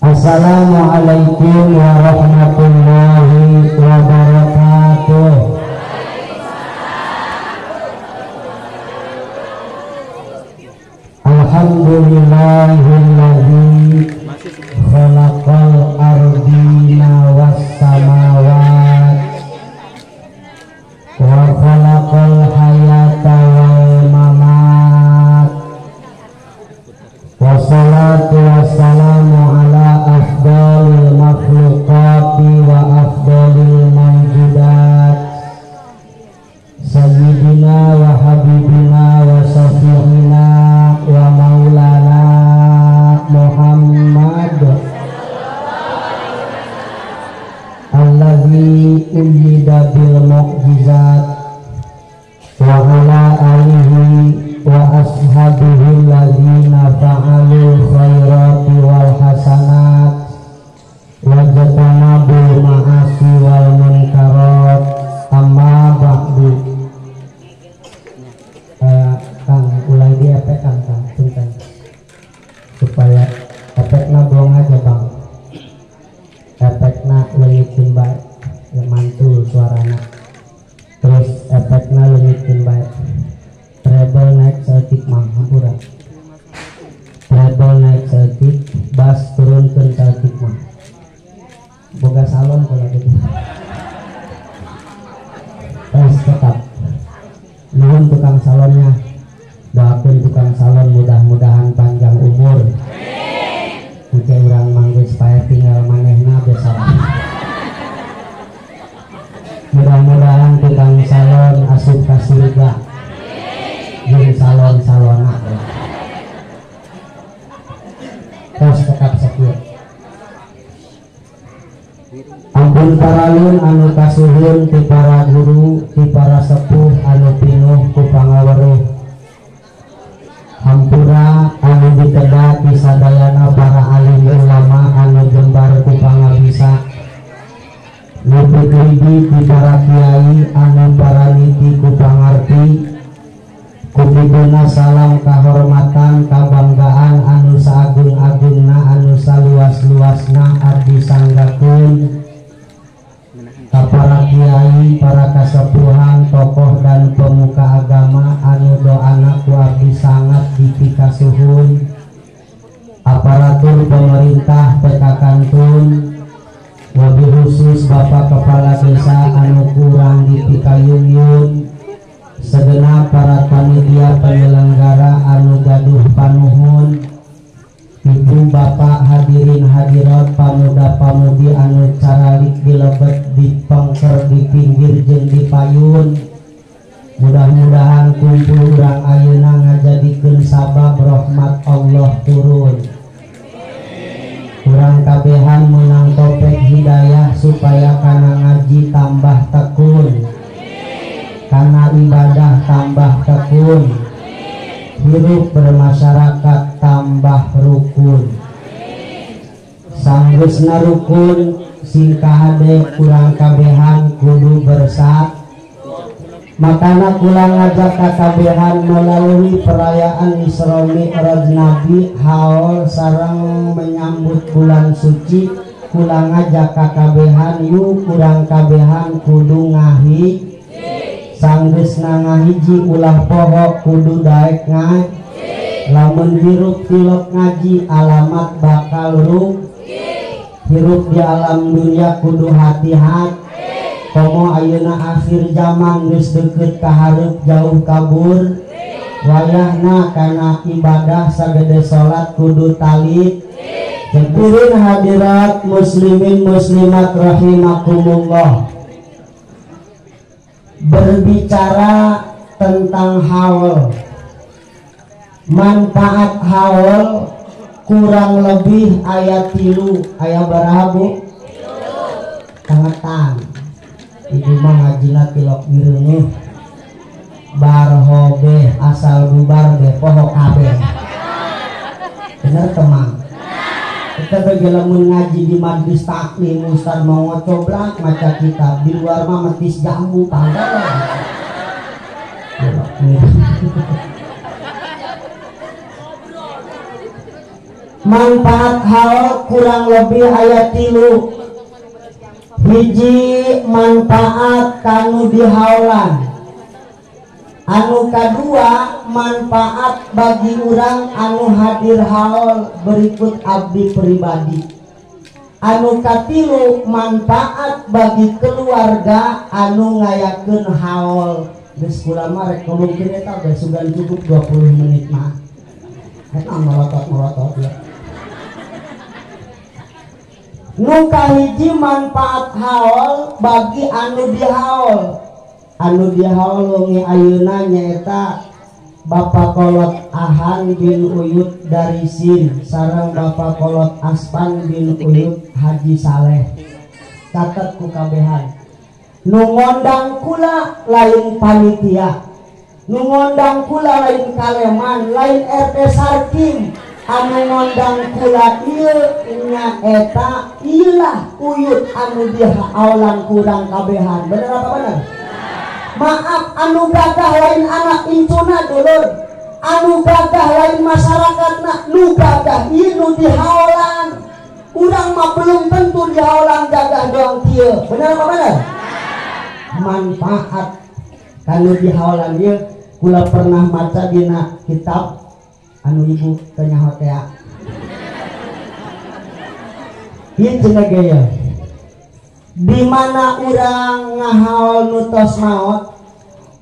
Assalamualaikum warahmatullahi wabarakatuh. Alhamdulillahilladzi khalaqal ardina was samawat wa khalaqal hayata wal mamat. Wassalatu wassalamu ala afdalil makhluqati wa afdalil mawjudat sayyidina wa habibina wa syafi'ina wa maulana Muhammad alladzi uyyida bil mu'jizat wa ala alihi wa ashabihi alladzina fa'alul khairati wal hasanat wa jatanabul ma'asi wal munkarat. Amma ba'du. Kang ulai di efek Kang, punten supaya efekna buang aja Bang, efekna leungitkeun bae ya, mantul suarana, terus efekna leungitkeun bae. Treble naik saeutik mang, hampura. Treble naik saeutik, bass turunkeun saeutik mang. Boga salon kalau gitu. Terus tetap nuhun tukang salonnya, doakeun tukang salon mudah-mudahan panjang umur. Engke urang manggeus paeh tinggal manehna besok. Mudah-mudahan tukang salon asup ka surga. Jeung salon-salona. Terus tetap sakieu. Ampun paralun anu kasuhun ti para guru, ti para sepuh anu pinuh ku pangaweruh. Hampura anu diteda ti sadayana para alim ulama anu jembar ku pangabisa. Nu pikridi ti para kiai anu paraniti ku pangarti. Kupiduna salam kahormatan kabanggaan anu saagung-agungna anu saluas-luasna abdi sanggakeun ka para kiai, para kasepuhan, tokoh dan pemuka agama anu doana ku abdi sangat dipikasuhun, aparatur pemerintah PK Kantun, wabil khusus Bapak Kepala Desa anu kurang dipikayun-yun, segenap para panitia penyelenggara anu gaduh panuhun, ibu bapak hadirin hadirat pamuda pamudi anu caralik dilebet di pengker di pinggir jeung di payun, mudah-mudahan kumpul urang ayeuna ngajadikeun sabab rahmat Allah turun. Urang kabehan menang topik hidayah supaya kana ngaji tambah tekun, karena ibadah tambah tekun, hidup bermasyarakat tambah rukun. Sanggeusna rukun sing kahade kurang kabehan kudu bersat. Makana kula ngajak ka kabehan melalui perayaan Isra Mi'raj Nabi haul sareng menyambut bulan suci, kula ngajak ka kabehan yu kurang kabehan kudu ngahi. Sanggeusna ngahiji ulah poho kudu daek ngaji. Lamun hirup tilok ngaji alamat bakal rugi. Hirup di alam dunia kudu hati-hati. Komo ayeuna akhir zaman geus deukeut ka hareup jauh kabur. Wayahna kana ibadah sagede salat kudu talit. Hadirin hadirat muslimin muslimat rahimakumullah. Berbicara tentang haul, manfaat haul kurang lebih ayat 3 ayat baraha bu? Tangetan ibu mah ngajina tilok mireuneuh barhobe asal bubar ge poho kabeh. Bener temang? Kita bagi lamun ngaji di majlis taklim ustaz mau ngocoblak maca kitab di luar mah metis jambu panggal. Manfaat haul kurang lebih aya 3. Hiji manfaat kanu dihaulan, anu kadua manfaat bagi urang anu hadir haul berikut abdi pribadi, anu katilu manfaat bagi keluarga anu ngayakeun haul. Geus kula mah rek ngomongkeun eta geus sugan cukup 20 menit mah. Eta melotot-melotot ya. Nu kahiji manfaat haul bagi anu dihaul. Anu dihaul wengi ayeuna nyaeta Bapak Kolot Ahan bin Uyut dari Sin sareng Bapak Kolot Aspan bin Uyut Haji Saleh. Catet ku kabehan. Nu ngondang kula lain panitia, nu ngondang kula lain kaleman, lain RT Sarkim. Anu ngondang kula ieu nyaeta ilah uyut anu dihaulan kurang kabehan. Bener apa bener? Maaf, anu gagah lain anak incuna dulur, anu gagah lain masyarakatna, nu gagah ieu nu dihaulan. Urang mah belum tentu dihaulan gagah doang kieu. Bener apa bener? Manfaat kanu dihaulan ieu kula pernah maca dina kitab anu ibu teu nyaho tea. Ieu cenah ge ya. Di mana urang ngahaul nu tos maot,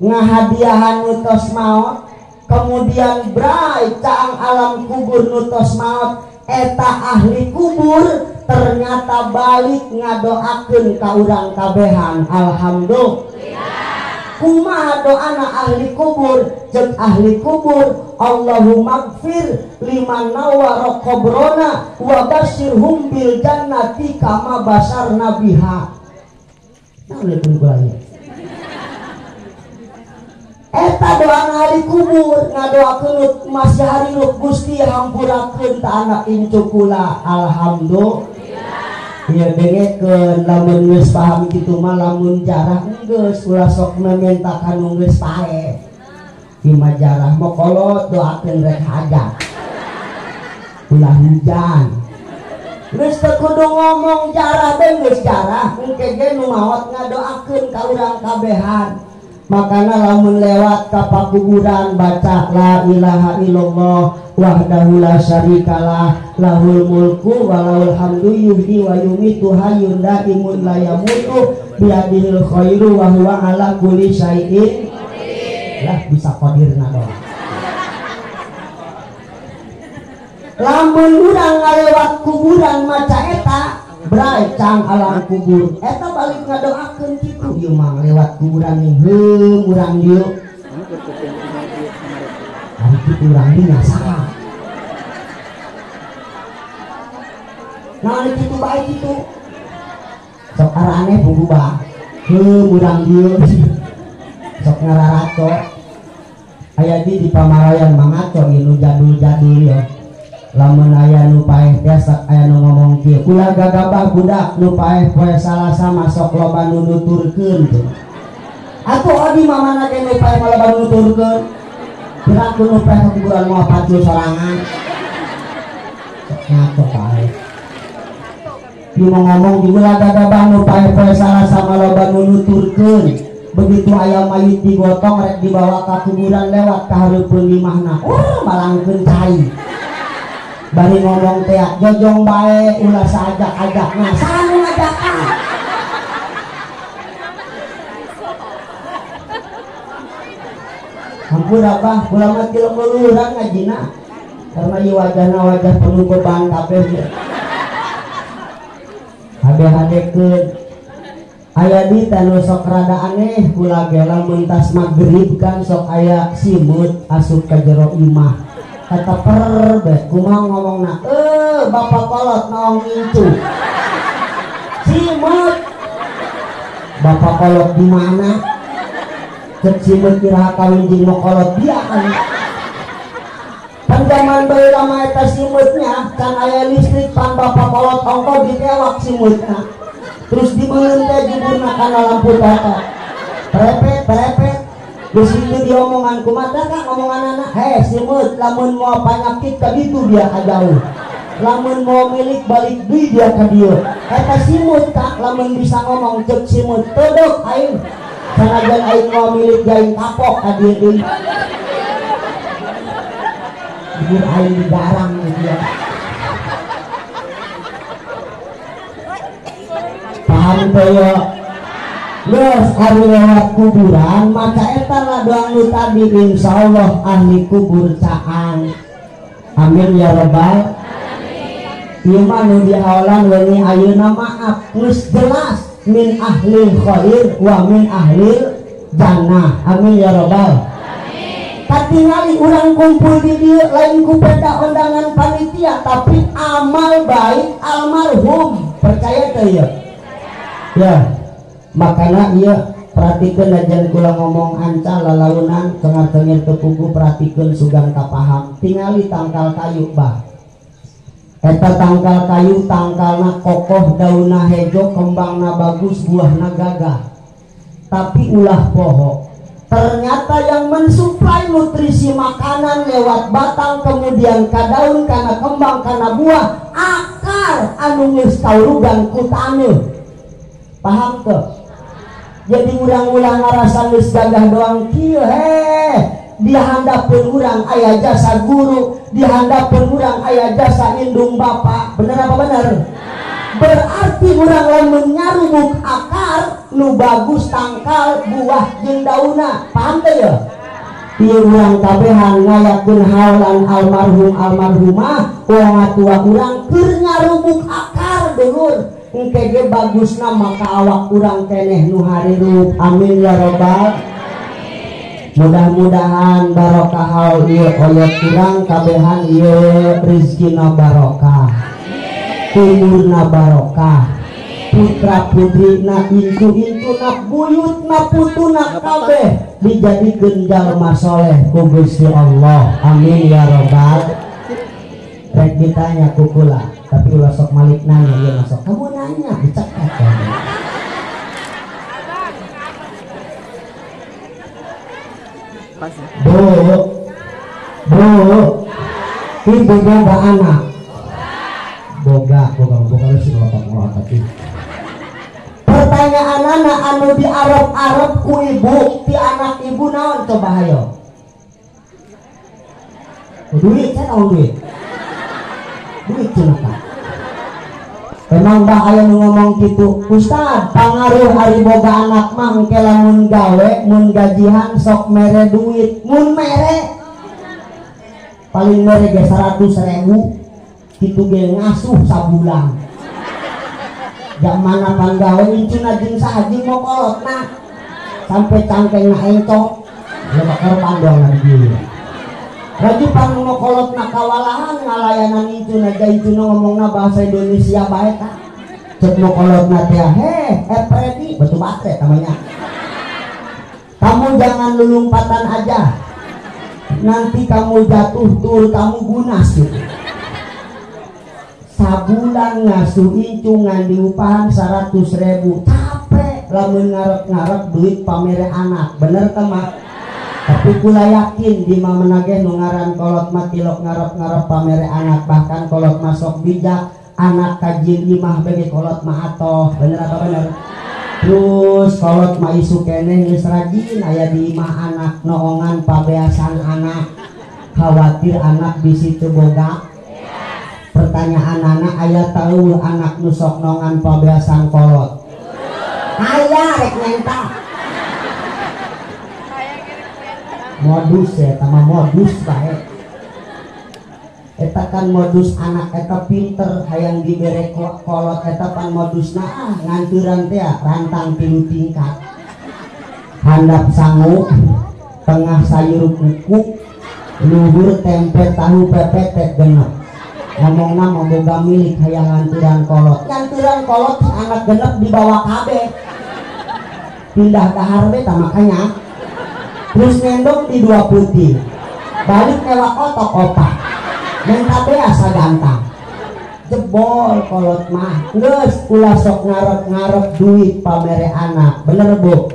ngahadiahan nu tos maot, kemudian brai caang alam kubur nu tos maot, eta ahli kubur ternyata balik ngadoakeun ka urang kabehan. Alhamdulillah. Kumaha doana ahli kubur? Ceuk ahli kubur, Allahumma gfir liman nawwara qabrona wa basyirhum bil jannati kama basarna biha. Naon ieu kula ieu? Eta doana ahli kubur ngadoakeun masih harirup Gusti hampurakeun ta anak incu kula. Alhamdulillah. Ya dengekeun lamun geus paham kitu mah lamun jarah geus ulah sok meminta kanu geus paeh. Ima jarah mah kolot doakeun rek hajat. Ulah hujan. Geus teu kudu ngomong jarah teh geus jarah engke ge nu maot ngadoakeun ka urang kabehan. Makana lamun lewat ka pakuburan baca la ilaha illallah wahdahu la syarikalah lahul mulku wa lahul hamdu yuhyi wa yumiitu hayyun daimun la yamutu biyadihil khairu wa huwa ala kulli syai'in qadir. Lah bisa qadirna doang. Lamun urang ngalewat kuburan maca eta brai cang alam kubur eta balik ngadoakeun kitu ieu mah lewat kuburan nih heum urang dieu ari kitu urang dieu saha nah ari kitu bae kitu sok araneh bubah heum urang dieu sok ngararaco aya di pamarayan mangaco ieu nu jadul-jadul ya. Lamun aya nu paeh biasa aya nu ngomong kieu ulah gagabah budak nu paeh poe Salasa masuk loba nu nuturkeun teh. Atuh adi mamana ge nu paeh loba nu nuturkeun. Gerak nu paeh ka kuburan moal pacul sorangan. Sok ngaco bae. Ieu mah ngomong di ulah gagabah nu paeh poe Salasa loba nu nuturkeun. Begitu aya mayit digotong rek dibawa ka kuburan lewat ka hareupeun imahna. Oh, malangkeun cai. Bari ngomong teh jojong bae ulah saajak-ajak nah saha nu ngajakan hampura bah kula mah tilem luluran ngajina karena ieu wajahna wajah penuh beban kabeh hade-hadekeun aya di tanu sok rada aneh kula ge lamun tas magrib kan sok aya simut asup ka jero imah kata perbet kumaha ngomongna bapak kolot naong incu simut bapak kolot di mana cek simut kira kawin jeung mau kolot dia kan pan zaman baheula mah eta simutnya can aya listrik pan bapak kolot ongko ditewak simutna terus dibeuleum teh juburna kana lampu toto prepet prepet di situ diomongan kumata kan omongan anak, heh simut lamun mau panyakit ka ditu dia ka jauh. Lamun mau milik balik deui dia ka dieu. Eta simut tak lamun bisa ngomong ceuk simut todok aing. Sanajan aing mau milik aing kapok ka dieu deui. Bubur aing digarang dia. Paham teu ya? Geus ari lewat kuburan maca eta lah doa nu tadi insyaallah ahli kubur caang. Amin ya rabbal alamin. Ieu mah nu dihaolan weuni ayeuna maaf geus jelas min ahlil khair wa min ahlil jannah. Amin ya rabbal alamin. Katingali urang kumpul di dieu lain ku peda undangan panitia tapi amal baik almarhum. Percaya teu ya? Ya. Makana ieu perhatikeun ajan kula ngomong anca lalaunan cengar-cengir teu puguh perhatikeun sugan kapaham. Tingali tangkal kayu bah. Eta tangkal kayu tangkalna kokoh daunna hejo kembangna bagus buahna gagah. Tapi ulah poho. Ternyata yang mensuplai nutrisi makanan lewat batang kemudian ka daun kana kembang kana buah akar anu geus kaurugan ku taneuh. Paham teu? Jadi urang-urang ngarasa geus gagah doang kieu heh di handapeun urang aya jasa guru, di handapeun urang aya jasa indung bapak. Bener apa bener? Berarti urang lamun nyarubuk akar nu bagus tangkal buah jeung dauna. Paham teu ya? Ieu urang kabehan ngayakeun haolan almarhum almarhumah wong tua urang keur nyarubuk akar dulur. Engke ge bagusna maka awak urang keneh nu harirup. Amin ya rabbal alamin. Mudah-mudahan barokah haul ieu oyot urang kabehan ieu rezekina barokah, umurna barokah, putra putrina intu-intuna buyutna putuna kabeh dijadikeun jalma soleh ku Gusti Allah. Amin ya rabbal. Rek ditanya ku kula tapi ulah sok malik nanya ieu masuk kamu nanya dicekat kamu. Bu, bu, ibu boga anak, boga, boga, boga sih ngotot-ngotot. Pertanyaan anak anu di Arab-Arab ku ibu, ti anak ibu naon coba hayo? Duit, saya tahu duit. Duit cenah. Emang bah aya nu ngomong kitu, Ustad, pangaruh ari boga anak mah engke lamun gawe, mun gajian sok mere duit, mun mere paling mere ge 100.000 kitu ge ngasuh sabulan. Jamana pan gawe incuna jeung saha jeung mokolotna sampai cangkengna encok, loba karupan doang lagi. Lagi pan mokolotna kawalahan ngalayanan incuna ja incuna ngomongna bahasa Indonesia bae tah. Cek mokolotna teh heh Predi batu bate namanya. Kamu jangan lulumpatan aja. Nanti kamu jatuh tur kamu gunas gitu. Sabulan ngasuh incungan diupahan 100.000 capek lamun ngarep-ngarep duit pamere anak. Bener teh mah? Tapi kula yakin di mana ge nu ngaran kolot mah tilok ngarep-ngarep pamere anak, bahkan kolot masuk bijak anak kajin imah bege kolot mah atoh. Bener apa bener? Terus kolot mah isu keneh geus rajin aya di imah anak noongan pabeasan anak, khawatir anak bisi teu boga. Pertanyaan anak aya tahu anak nu sok noongan pabeasan kolot? Aya rek menta. Modus ya, sama modus bae. Eta kan modus anak eta pinter hayang dibere kolot eta pan modusna ah nganturan teh rantang tilu tingkat. Handap sangu, tengah sayur kuku, luhur tempe tahu pepet teh genep. Ngomongna mah boga milik hayang nganturan kolot. Nganturan kolot anak genep dibawa kabeh. Pindah dahar we tah makanya. Terus ngendong di dua putih, balik lewat otok opak, minta beasa gantang, jebol kolot mah, geus ulah sok ngarep-ngarep duit pamere anak, bener bu?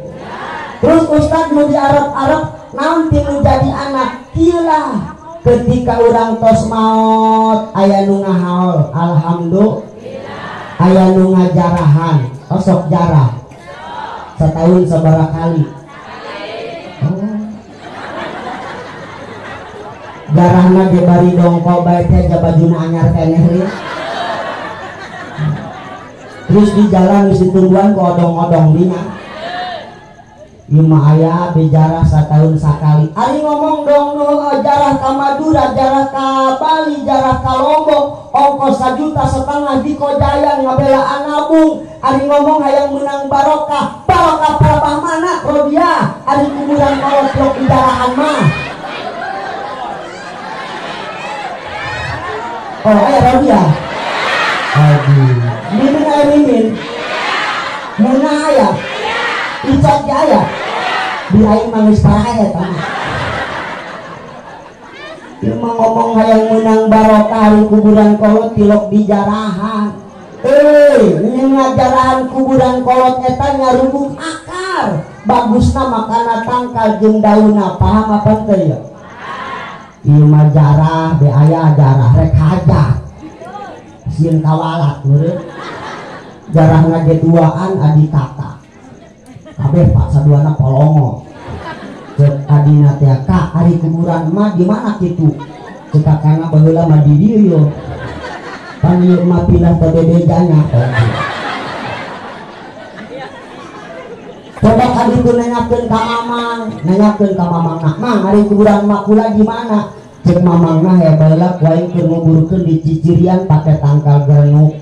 Terus ustad mau di Arab-Arab, naon ti nu jadi anak, kieu lah, Ketika urang tos maot aya nu ngahaol alhamdulillah, aya nu ngajarahan, osok jarah setahun sabaraha kali. Oh. Jarahna ge bari dongko bae teh bajuna anyar keneh ieu. Terus di jalan geus ditungguan ku odong-odong dina. Ieu mah aya dijarah satahun sakali. Ari ngomong dong nu jarah ka Madura, jarah ka Bali, jarah ka Lombok, ongkos 1,5 juta di Kojayan ngabelaan nabung. Ari ngomong hayang menang barokah, barokah parabah mana Rodia? Ari kuburan kolot blok dijarahan mah. Oh aya Rodia. Aduh, mimin aya mimin. Munah aya. Icok ge aya. Di aing mah geus paraeh eta mah. Ieu mah ngomong hayang meunang barokah ari kuburan kolot tilok dijarahan. Ngajarahan kuburan kolot eta nyarubuk akar. Bagusna makana tangkal jeung daunna, paham apa teu ya? Ieu mah jarah, be aya jarah rek hajat. Sieun kawalat meureun. Jarahna ge duaan adi kakak. Kabeh pak saduana polongo. Cek adina teh kak ari kuburan mah gimana kitu? Cek kakana baheula mah di dieu yo. Pan ieu mah pindah ke bebejanya. Coba kaditu nanyakeun ka mamang, nanyakeun ka mamangna, "Mang, ari kuburan mah kula gimana?" Cek mamangna ya baheula ku aing keur nguburkeun di cicirian pake tangkal gerenuk.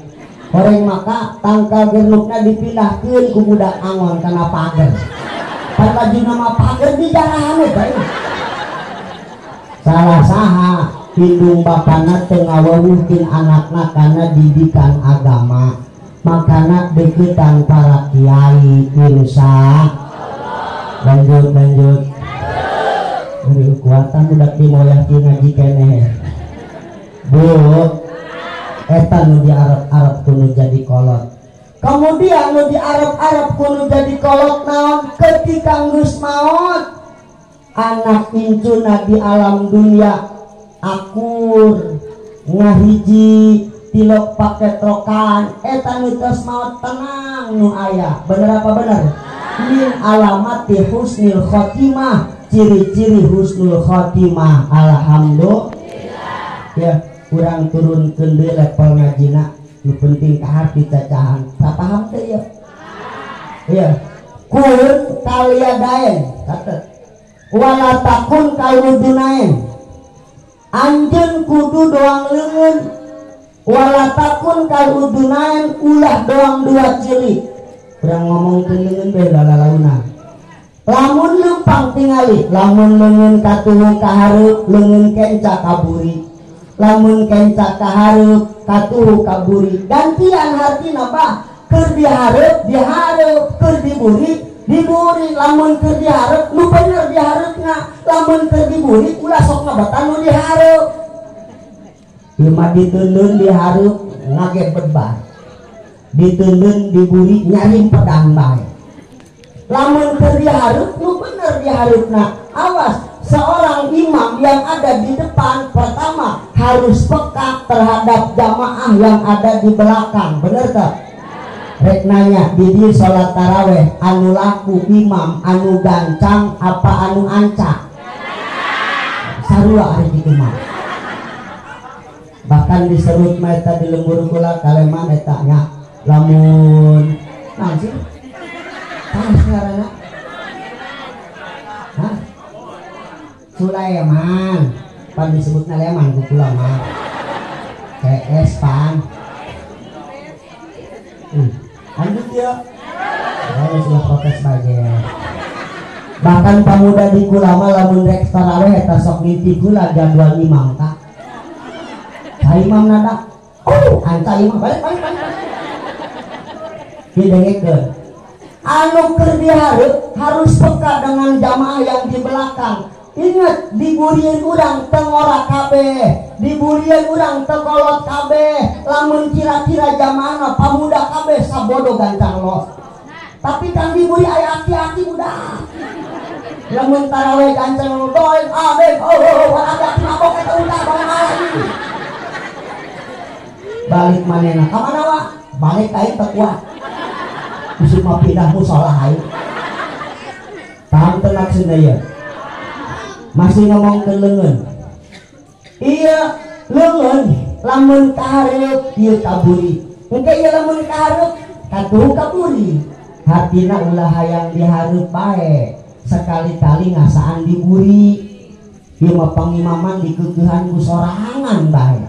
Horeng maka tangkal gernukna dipindahkeun ku budak angon kana pager. Pan bajuna mah pager dijarahan we bae. Salah saha indung bapana teu ngaweuweuhkeun anakna kana didikan agama. Makana deukeutan para kiai insya Allah. Lanjut lanjut. Beri kekuatan budak dimoyah kieu ngaji keneh. Bu, eta nu di Arab-Arab kudu jadi kolot. Kemudian nu di Arab-Arab kudu jadi kolot naon? Ketika geus maot anak incuna di alam dunia akur ngahiji tilok paketrokan eta nu tos maot tenang nu aya. Bener apa bener? Min alamati husnul khotimah, ciri-ciri husnul khotimah. Alhamdulillah. Ya, kurang turun deui level ngajina, nu penting ka hati cacahan. Tak paham teh ya? Iya. Kun kaliadaen, catet. Wala takun kaludunaen. Anjeun kudu doang leungeun. Wala takun kaludunaen, ulah doang dua cilik. Urang ngomongkeun leungeun bae lalalauna. Lamun leumpang tingali, lamun leungeun katuhu ka hareup, leungeun kenca ka buri. Lamun kenca ka hareup, katuhu ka buri. Gantian hartina bah, keur dihareup, dihareup, keur diburi, diburi. Lamun keur dihareup, nu bener dihareupna. Lamun keur diburi, ulah sok ngabatan nu dihareup. Ieu mah diteundeun dihareup, ngaget bebar. Diteundeun diburi, nyaring pedang bae. Lamun keur dihareup, nu bener dihareupna. Awas, seorang imam yang ada di depan pertama harus peka terhadap jamaah yang ada di belakang. Bener tak? Rek nanya di dieu salat taraweh anu laku imam anu gancang apa anu ancak? Sarua ari kitu mah. Bahkan diserut mah eta di lembur kula kaleman eta nya lamun naon sih? Tah ngaranna? Hah? Sulaiman, pan disebutna Leman ku kula mah. CS pan. Lanjut ya. Saya sudah protes bae. Bahkan pemuda di kula mah lamun rek tarawih eta sok ngimpi kula jadwal imam tah. Ka imam nada. Oh, anca imam balik balik balik. Didengekeun. Anu keur dihareup harus peka dengan jamaah yang di belakang. Ingat, diburian urang tengora kabeh, diburian urang tekolot kabeh. Lamun kira-kira jamaah pamuda kabeh sabodo gancang los. Tapi kan diburi aya aki-aki budak. Lamun tarawih gancang doin amin oh ada mabok eta udah balik. Balik manehna ka mana wa? Balik aing teu kuat. Usum mah pindah musola aing. Paham teu maksudna ieu? Masih ngomong ke leungeun. Iya, leungeun lamun kahareup ieu kaburi. Engke ieu lamun kahareup katuhu kaburi. Hatina ulah hayang dihareup bae. Sekali-kali ngasaan diburi. Ieu mah pangimaman dikeukehan ku sorangan bae.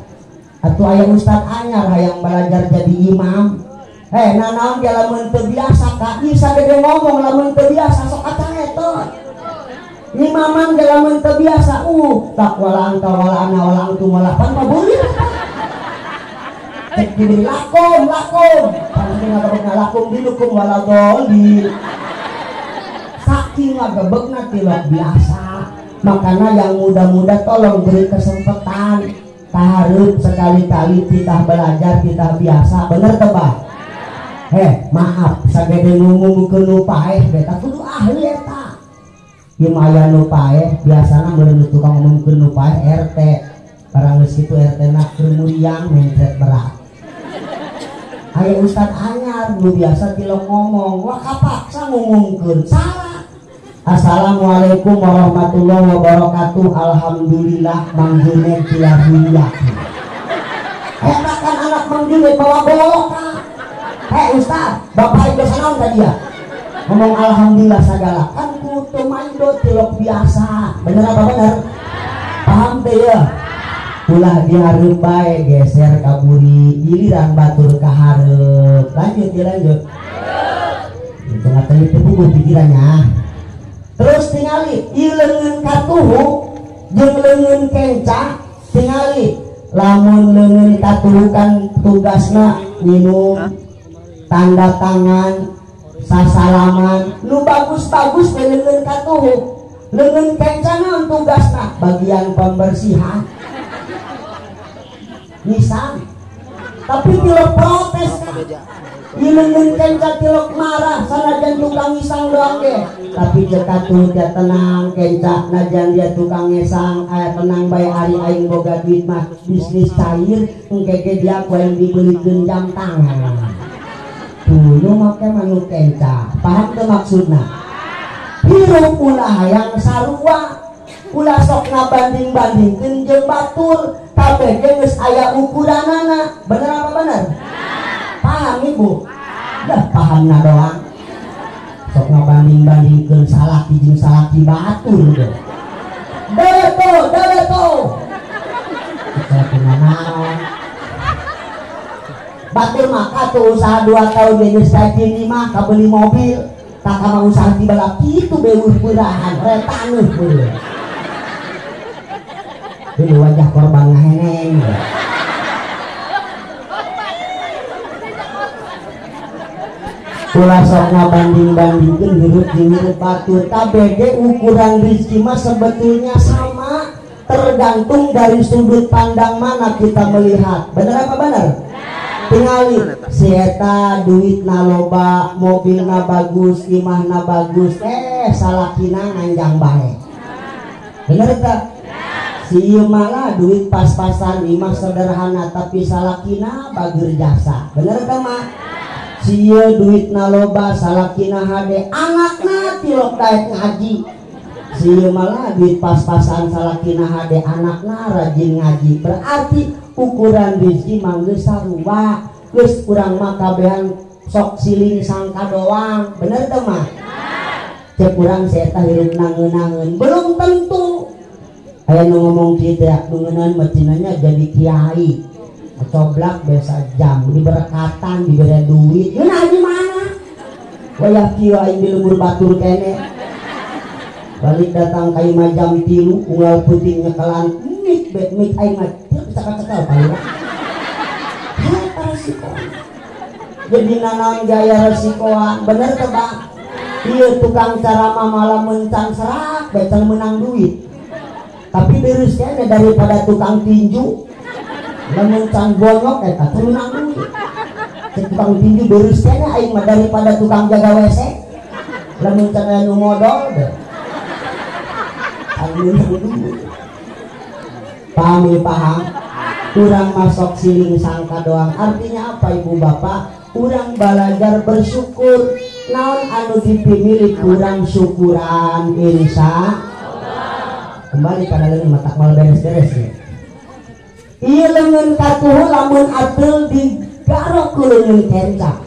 Atuh aya ustad anyar hayang belajar jadi imam. Nanaon dia lamun teu biasa ka ieu sagede ngomong lamun teu biasa sok kacaretot. Imaman dia lamun teu biasa tak wala anta wala ana wala antum wala pan paburi. Cek diberi lakum lakum. Pan ngagebegna lakum dinukum wala dolin. Saking ngagebegna tilok biasa. Makanya yang muda-muda tolong beri kesempatan. Taharut sekali-kali kita belajar kita biasa bener tebak. Maaf sagede ngumumkeun nu paeh beta kudu ahli eta. Ieu mah aya nu paeh biasana meureun tukang ngumumkeun nu paeh RT. Barang geus kitu RT na keur muriang mencret berat. Aya ustad anyar nu biasa tilok ngomong, wah kapaksa ngumumkeun salah. Assalamualaikum warahmatullahi wabarakatuh. Alhamdulillah Mang Junet tilahiyah. Eta kan anak Mang Junet bawa bolok ka. Ustaz, bapak ibu sanaon ka dia? Ngomong alhamdulillah sagala. Kan kutu maido tilok biasa. Bener apa bener? Paham teh ya? Ulah dihareup bae geser ka buri, giliran batur ka hareup. Lanjut ya lanjut. Itu ngateli teu puguh pikirannya. Terus tingali ieu leungeun katuhu jeung leungeun kenca tingali lamun leungeun katuhu kan tugasna minum tanda tangan sasalaman nu bagus-bagus teh leungeun katuhu. Leungeun kenca naon tugasna bagian pembersihan nisan tapi tilok protes kan. Ieu leungeun kenca tilok marah sanajan tukang ngisang doang ge tapi jeung katuhu dia tenang kenca najan dia tukang ngesang aya tenang bae ari aing boga duit mah bisnis cair engke ge dia ku aing dibelikeun jam tangan. Dulu make manu kenca paham teu maksudna? Hirup ulah hayang sarua ulah sok ngabanding-bandingkeun jeung batur kabeh ge geus aya ukuranana bener apa bener? Paham ibu? Dah pahamna doang sok ngabanding-bandingkeun salaki jeung salaki batur ge. Dereto dereto salaki naon batur mah katuh usaha 2 tahun geus gaji 5 kabeli mobil tak kama usaha di balap kitu beuh beurahan retanuh beuh. Ini wajah korban ngaheneng. Ulah sok ngabanding-bandingkeun hirup jeung hirup batur kabeh ge ukuran rezeki mah sebetulnya sama tergantung dari sudut pandang mana kita melihat. Bener apa bener? Tingali si eta duitna loba, mobilna bagus, imahna bagus, salakina nganjang bae. Bener teu? Si ieu malah duit pas-pasan, imah sederhana tapi salakina bageur jasa. Bener teu mah? Si ieu duitna loba, salakina hade, anakna tilok daek ngaji. Si ieu malah duit pas-pasan, salakina hade, anakna rajin ngaji. Berarti ukuran rezeki mah geus sarua, geus urang mah kabehan sok siling sangka doang. Bener teu mah? Cek urang si eta hirup nangeun-nangeun, belum tentu. Aya nu ngomong kieu teh nu ngeunaheun mah cenah jadi kiai. Coblak biasa jam diberkatan diberi duit. Ngeunah di mana? Wayah kieu aing di lembur batur kene. Balik datang ka imah jam 3 unggal peuting nyekelan mik bet mik aing mah teu bisa kacekal paling. Eta resikoan. Jadi nanaon gaya resikoan, bener teu Bang? Ieu tukang ceramah malah mencan serak becal menang duit. Tapi terusnya daripada tukang tinju lamun can bonyok eta teu menang duit. Tukang tinju beurusnya aing mah daripada tukang jaga WC lamun can aya nu modol deh. Anu paham ya paham? Urang masuk siling sangka doang. Artinya apa ibu bapak? Urang belajar bersyukur. Naon anu dipilih kurang syukuran insya. Kembali kana leungeun matak mal beres-beres ya. Ieu leungeun katuhu lamun ateul digarok ku leungeun kenca.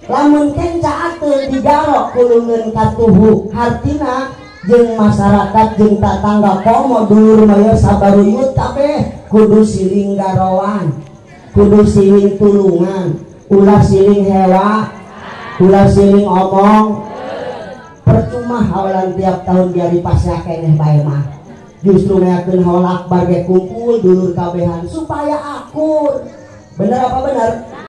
Lamun kenca ateul digarok ku leungeun katuhu. Hartina jeung masyarakat jeung tatangga komo dulur mah sabaruyut kabeh kudu siling garowan, kudu siling tulungan, ulah siling hewa, ulah siling omong. Percuma hawalan tiap tahun biar dipasrah keneh bae mah. Justru ngayakeun haul akbar ge kumpul dulur kabehan supaya akur. Bener apa bener?